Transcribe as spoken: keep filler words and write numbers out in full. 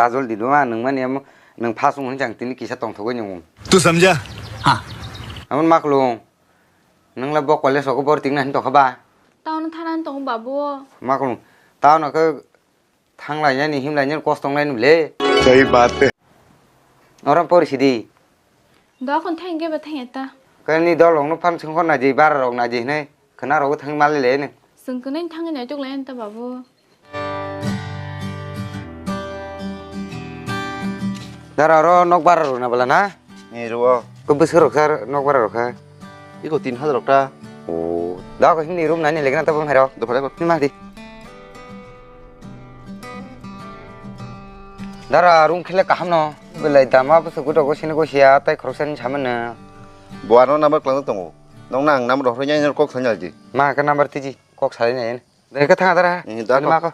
Tajol di duma nwng mani amo nwng phasung hwnwi chang tini kisa tongthogwi nung. Tu samjha? Ha. Amon maklung. Nwng la bo college rogo bor tingna hin tokha ba? Taono thana hin tongo babu. Maklung. Taono khe thanglainani himlainani kos tonglaini le. Sahi baat hai. Oro pori sidi. Dokhon thangge ba thangeta. Kani dol rokno phan sungkhor naji bara rok naji hinai khna rogo thang mali le ne. Sungkunai thangge nai tuk lai anta babu. Dara oro nok bara rok na bala na? Ni ruo. Ko bwswk rok sar nok bara rok kha. Iko tin hajar rok ta. O, da ko himni room nani legna ta bang hero. Do phare ko. Ni ma di. Dara room khele kaham no. Belai dama bwswk gudo go sini go sia tai khoroksa ni saman. Bo ano number kwlangno tongo. Nokna ang number rok hwnwi nai kok thangya di. Ma ka number tiji kok salai nai. Dai ka thanga dara. Eh, da Ani ko. Ma ko.